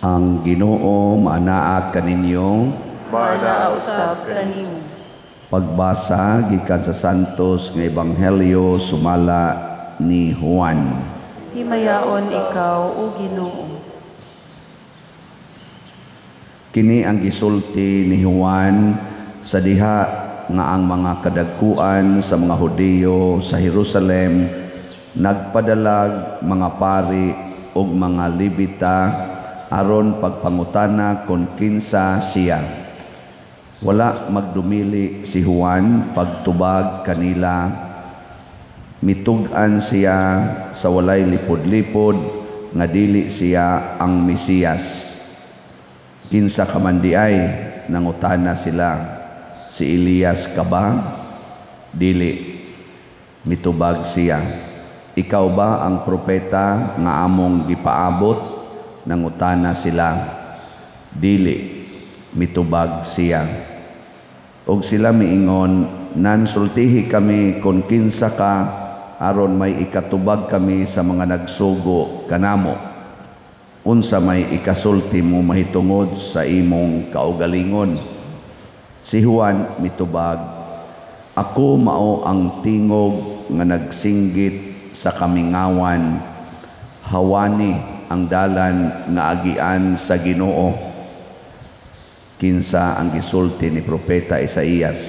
Ang Ginoo maanaa kaninyo. Maanaa usab kanimo. Pagbasa gikan sa Santos nga Ebanghelyo sumala ni Juan. Himayaon ikaw, o Ginoo. Kini ang gisulti ni Juan sa diha nga ang mga kadagkuan sa mga Hudiyo sa Jerusalem nagpadalag mga pari ug mga Levita aron pagpangutana kon kinsa siya. Wala magdumili si Juan pagtubag kanila. Mitug-an siya sa walay lipod-lipod nga dili siya ang Mesiyas. "Kinsa ka man diay?" nangutana sila. "Si Elias ka ba?" "Dili," mitubag siya. "Ikaw ba ang propeta nga among gipaabot?" nangutana sila. "Dili," mitubag siya. Og sila miingon, "Nansultihi kami kon kinsa ka aron may ikatubag kami sa mga nagsugo kanamo. Unsa may ikasulti mo mahitungod sa imong kaugalingon?" Si Juan mitubag, "Ako mao ang tingog nga nagsinggit sa kamingawan, 'Hawani ang dalan nga agian sa Ginoo,' kinsa ang gisulti ni Propeta Isaías."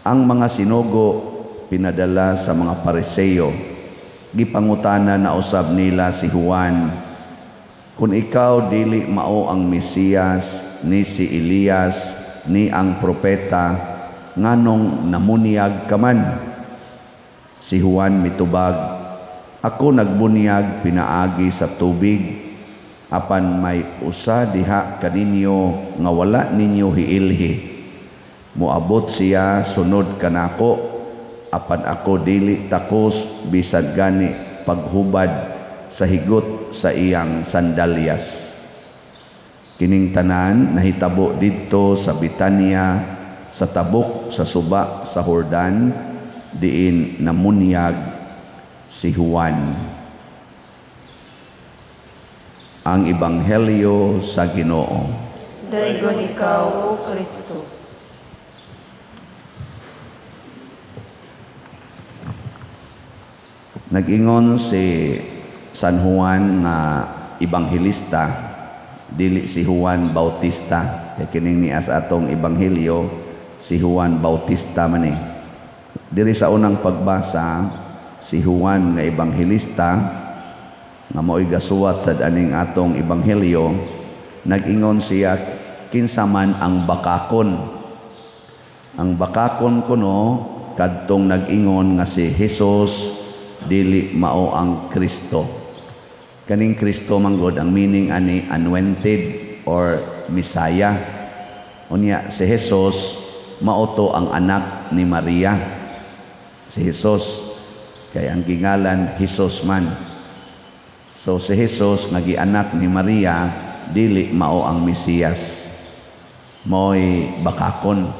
Ang mga sinugo pinadala sa mga Pariseo. Gipangutana na usab nila si Juan, "Kung ikaw dili mao ang Mesiyas, ni si Elias, ni ang propeta, nganong namunyag ka man?" Si Juan mitubag, "Ako nagbunyag pinaagi sa tubig, apan may usa diha kaninyo nga wala ninyo hiilhi. Moabot siya sunod kanako, apan ako dili takos bisan gani paghubad sa higot sa iyang sandalyas." Kining tanan nahitabo didto sa Betania sa tabok sa suba sa Jordan, diin namunyag si Juan. Ang Ebanghelyo sa Ginoo. Daygon ikaw, O Kristo. Nag-ingon si San Juan nga ebanghelista, dili si Juan Bautista. Kay kining niya sa atong ebanghelyo, si Juan Bautista man eh. Diri sa unang pagbasa, si Juan nga ebanghelista nga mao'y gasuwat sa aning atong ebanghelyo, nag-ingon siya kinsa man ang bakakon. Ang bakakon kuno kadtong nag-ingon nga si Jesus dili mao ang Kristo. Kaning Kristo manggod ang meaning ani anointed or Messiah. Unya si Jesus mao to ang anak ni Maria. Si Jesus kay ang gingalan Jesus man. So si Jesus nga gianak ni Maria dili mao ang Mesiyas. Mao'y bakakon.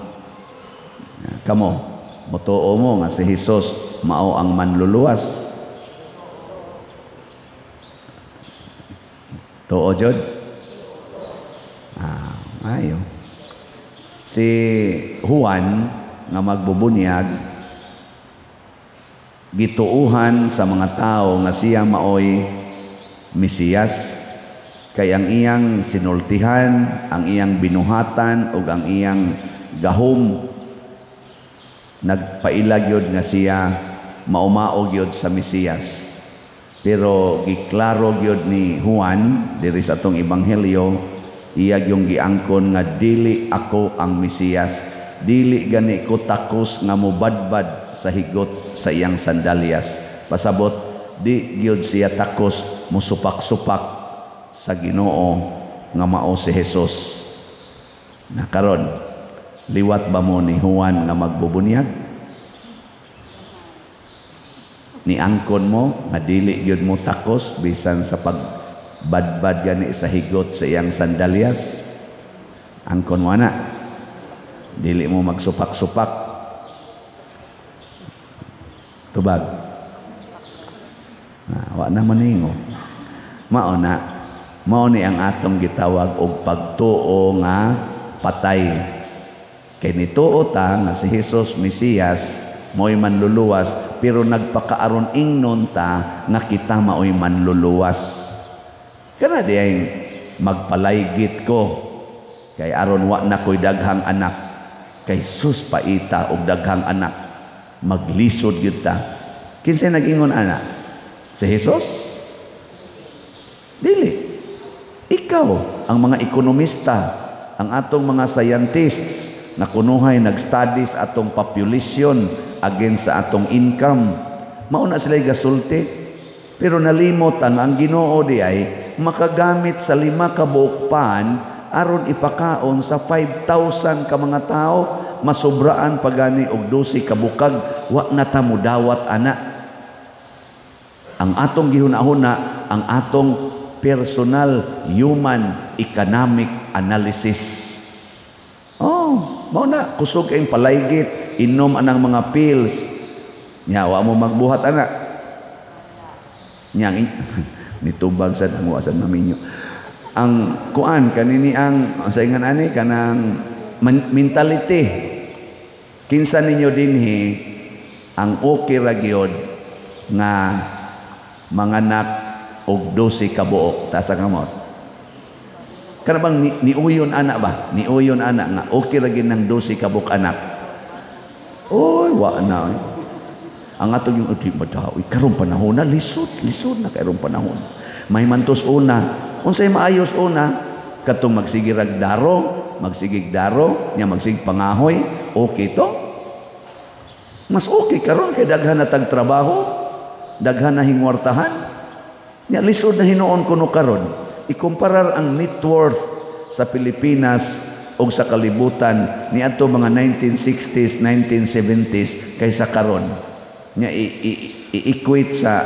Kamo, motuo mo nga si Jesus mao ang manluluwas? Tuo jud? Ayo. Si Juan nga magbubunyag, gituuhan sa mga tao nga siya maoy Mesiyas, kay ang iyang sinultihan, ang iyang binuhatan ug ang iyang gahom nagpaila gyud nga siya maumao gyud sa Mesiyas. Pero giklaro gyud ni Juan diri sa atong ebanghelyo, iya gyung giangkon nga dili ako ang Mesiyas, dili gani ko takos nga mobadbad sa higot sa iyang sandalyas. Pasabot di gyud siya takos musupak-supak sa Ginoo nga mao si Jesus. Na karon, liwat ba mo ni Juan nga magbubunyag? Niangkon mo nga dili gyud mo takos bisan sa pagbadbad gani sa higot sa iyang sandalyas? Angkon mo ana, dili mo magsupak-supak. Tubag. Wa na maningo. Mao na Mao ni ang atong gitawag og pagtuo nga patay. Kay nituo ta nga si Jesus Mesiyas mo'y manluluwas, pero nagpakaaron ingnon ta nga kita mao'y manluluwas. Kana di ay magpalaygit ko kay aron wa na ko'y daghang anak. Kay sus paita og daghang anak, maglisod gyud ta. Kinsay nag-ingon ana? Si Jesus? Dili. Ikaw, ang mga ekonomista, ang atong mga scientists na kunuhay nag-study sa atong population against sa atong income. Mao na sila gasulti. Pero nalimot ang Ginoo di ay makagamit sa 5 ka buok pan aron ipakaon sa 5,000 ka mga tao, masobraan pa gani og 12 ka bukag, wa na ta mudawat ana. Ang atong gihuna-huna, ang atong personal human economic analysis. Oh, mao na kusog ang palaygit, inom anang mga pills. Nya wa mo magbuhat ana. Nya nitubag sad ang wa sad maminyo. Ang kuan kanini ang sa ingan ani kanang mentality. Kinsa ninyo dinhi ang okay ra gyud nga manganak og 12 ka buok? Taas ang kamot. Kana bang niuyon ana ba? Niuyon ana nga okay ra gyud ng 12 ka buok anak. Oy, wa na. Oy. Ang atong yung di ba daw, karon panahon na lisod, lisod na karon panahon. May mantos una, unsay maayos una katong magsige rag daro, magsigig daro, nya magsigig pangahoy, okay to? Mas okay karon kay daghan na tag trabaho, daghan na hingwartahan. Nya lisod na hinuon kuno karon. Ikumparar ang net worth sa Pilipinas o sa kalibutan niadto mga 1960s, 1970s kaysa karon. Nya i-equate sa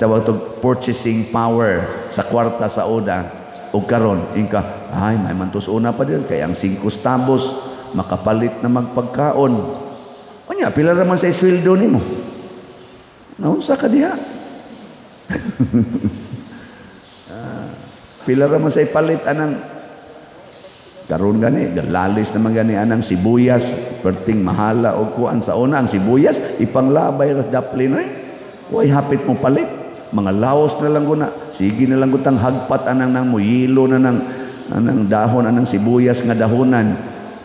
tawag to purchasing power sa kwarta sa una o karon, inka ay may mantos una pa din kay ang 5 stabos makapalit na magpagkaon. Unya pila ra man sa sweldo nimo? Naunsa ka diha? Pila ra man sa ipalit anang karon gani lalis naman gani anang sibuyas, perting mahala og kuan. Sa una ang sibuyas ipanglabay ra daplin oy. Way hapit mo palit, mga laos na lang guna, sige na lang gutang hagpat anang nang muyilo na nang anang dahon anang sibuyas nga dahonan,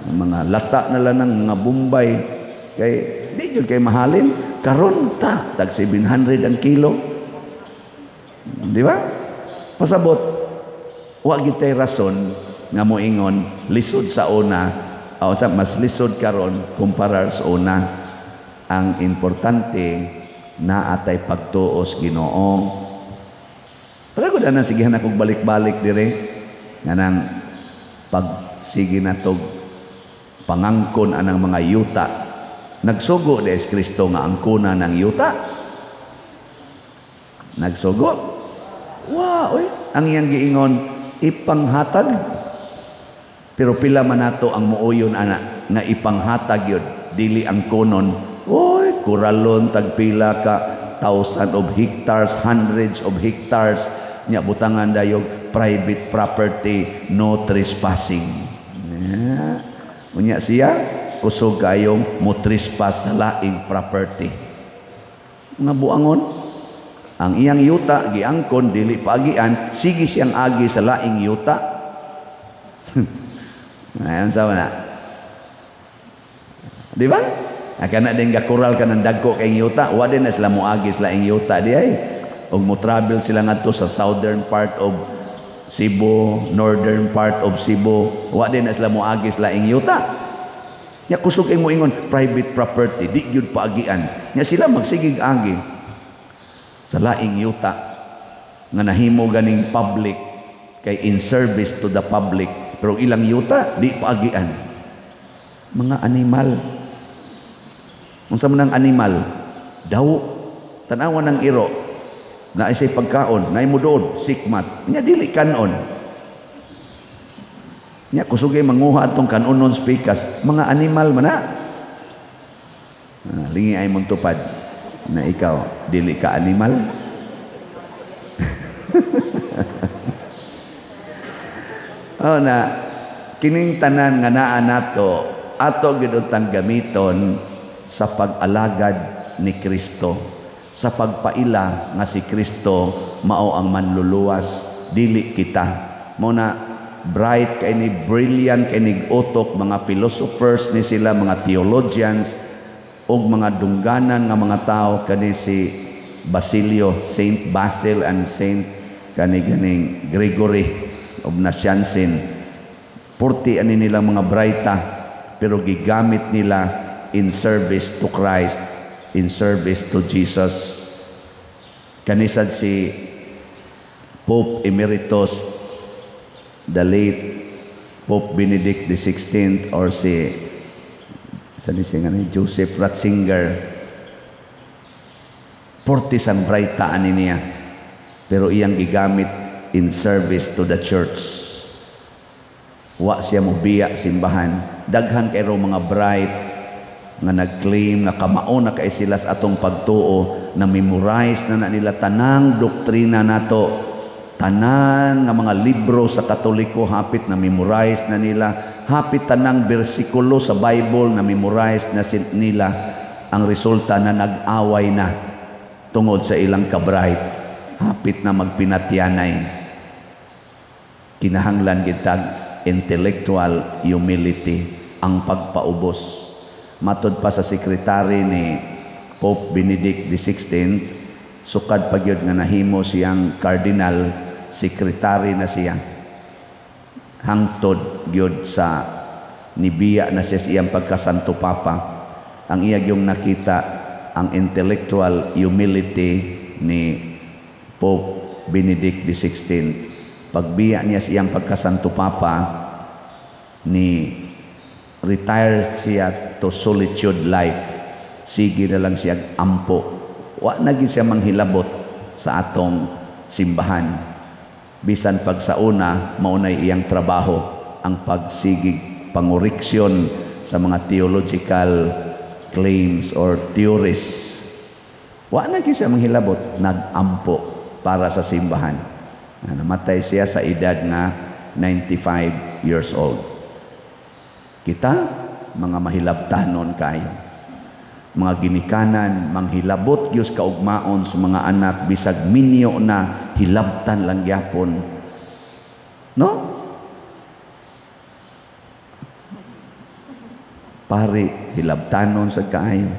mga lata na lang ng mga Bombay kay di jud kay mahalin. Karon ta tag 700 ang kilo, di ba? Pasabot wa gitay rason nga moingon lisod sa una o sa mas lisod karon kumparar sa una. Ang importante naa tay pagtuos Ginoo. Pero gud ana sigihan akong balik-balik dire nganang pagsige natog pangangkon anang mga yuta. Nagsugo des Kristo nga angkona ng yuta. Nagsugo. Wa oy, ang iyang giingon ipanghatag. Pero pila man nato ang muuyon ana nga ipanghatag yun, dili ang konon. Oy, kuralon tagpila ka thousand of hectares, hundreds of hectares nya butangan dayog private property, no trespassing. Yeah. Unya siya kusog kayong mo trespass sa laing property. Nga buangon ang iyang yuta giangkon dili paagian, sige siyang agi sa laing yuta. Ayan sa na. Di ba? Kana din gakural ka ng dagko kay yuta, wa din na sila moagi sa laing yuta di ay. Og mo travel sila ngadto sa southern part of Cebu, northern part of Cebu, wa din na sila moagi sa laing yuta. Nya kusog imo ingon private property, di gyud paagian. Nya sila magsigig agi sa laing yuta nga nahimo ganing public kay in service to the public, pero ilang yuta di paagian. Mga animal. Unsa man ang animal? Daw. Tan-awan ng iro. Naay say pagkaon, naay mo doon, sikmat. Nya dili kanon. Nya kusugay manguha atong kanonon spikas, mga animal man na. Lingi ay mong tupad na ikaw dili ka animal. Oh na kining tanan nga naa nato, ato gid untang gamiton sa pag-alagad ni Kristo, sa pagpaila nga si Kristo mao ang manluluwas, dili kita. Mao na bright kay ni, brilliant kay ni utok, mga philosophers ni sila, mga theologians ug mga dungganan nga mga tao, kani si Basilio, Saint Basil and Saint kani ganing Gregory of Nazianzen. Purti ani nilang mga braita, pero gigamit nila in service to Christ, in service to Jesus. Kanisad si Pope Emeritus, the late Pope Benedict XVI, or si sa ni siya nga ni Joseph Ratzinger, purti sang braita ani niya, pero iyang gigamit in service to the church. Wa siya mobiya simbahan. Daghan kay mga bright nga nag-claim nga kamao na kay sila sa atong pagtuo, na memorize na, na nila tanang doktrina nato, tanan nga mga libro sa Katoliko hapit na memorize na nila, hapit tanang bersikulo sa Bible na memorize na nila. Ang resulta na nag-away na tungod sa ilang kabright, hapit na magpinatyanay. Kinahanglan gitag intellectual humility, ang pagpaubos. Matod pa sa sekretary ni Pope Benedict XVI, sukad pa gyud nga nahimo siyang cardinal, sekretary na siya hangtod gyud sa nibiya na siya sa iyang pagkasanto papa. Ang iya yung nakita ang intellectual humility ni Pope Benedict XVI. Pagbiya niya sa iyang pagkasanto papa, ni retire siya to solitude life. Sige na lang siya ampo. Wa na gyud siya manghilabot sa atong simbahan, bisan pag sa una maunay iyang trabaho ang pagsigig pangoreksyon sa mga theological claims or theories. Wa na gyud siya manghilabot, nagampo para sa simbahan. Namatay siya sa edad nga 95 years old. Kita mga mahilabtanon kayo, mga ginikanan, manghilabot gyud kaugmaon sa mga anak, bisag minyo na, hilabtan lang gyapon, no? Pari, hilabtanon sa kaayo,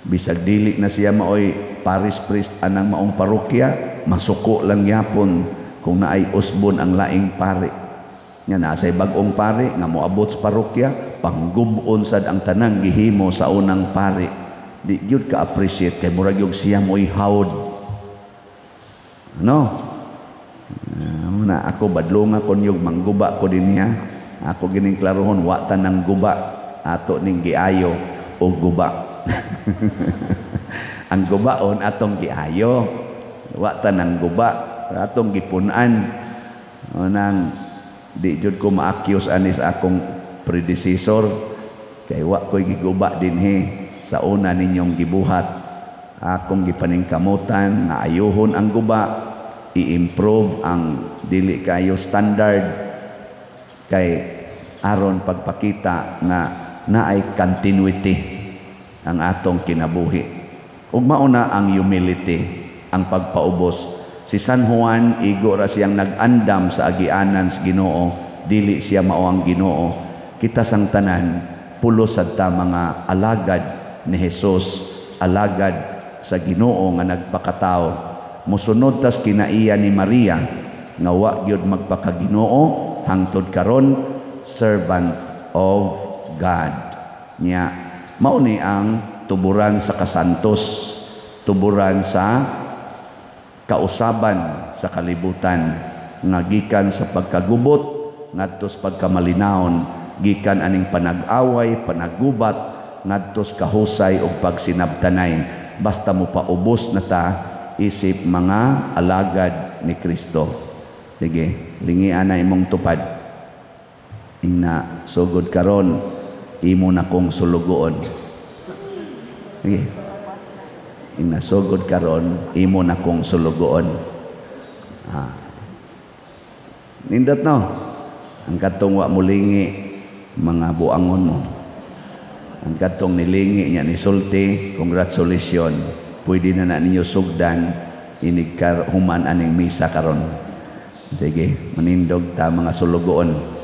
bisag dili na siya maoy parish priest anang maong parokya, masuko lang gyapon kung naay usbon ang laing pari. Nga nasay bag-ong pari nga moabot sa parokya, panggub-on sad ang tanang gihimo sa unang pari. Di gyud ka appreciate kay murag yung siya mo'y hawd. Ano? Muna ako badlonga kon yung mangguba ko din niya. Ako gining klarohon, wa tanang guba, ato ning giayo o guba. Ang gubaon atong giayo. Wa tanang guba atong gipun-an. Nang di jud ko ma-accuse ani sa akong predecessor kay wa ko'y giguba dinhi sa una ninyong gibuhat. Akong gipaningkamutan nga ayuhon ang guba, i-improve ang dili kayo standard kay aron pagpakita nga naay continuity ang atong kinabuhi. Ug mauna ang humility, ang pagpaubos. Si San Juan, igo ra siyang nag-andam sa agianan sa Ginoo, dili siya mao ang Ginoo. Kita sang tanan, pulos sad ta mga alagad ni Jesus, alagad sa Ginoo nga nagpakatao. Mosunod tas kinaiya ni Maria nga wa gyud magpakaginoo hangtod karon, servant of God. Nya mao ni ang tuburan sa kasantos, tuburan sa kausaban sa kalibutan, nga gikan sa pagkagubot ngadto sa pagkamalinawon, gikan aning panag-away, panagubat ngadto sa kahusay ug pagsinabtanay. Basta mo paubos na ta isip mga alagad ni Kristo. Sige, lingian na imong tupad. Ingna sugod karon imo na kong sulugoon. Sige. Ingna sugod karon imo na kong sulugoon. Nindot no? Ang katong wa mulingi, mga buangon mo. Ang katong nilingi niya, nisulti, congratulations. Pwede na na ninyo sugdan inig kar human aning misa karon. Sige, manindog ta, mga sulugoon.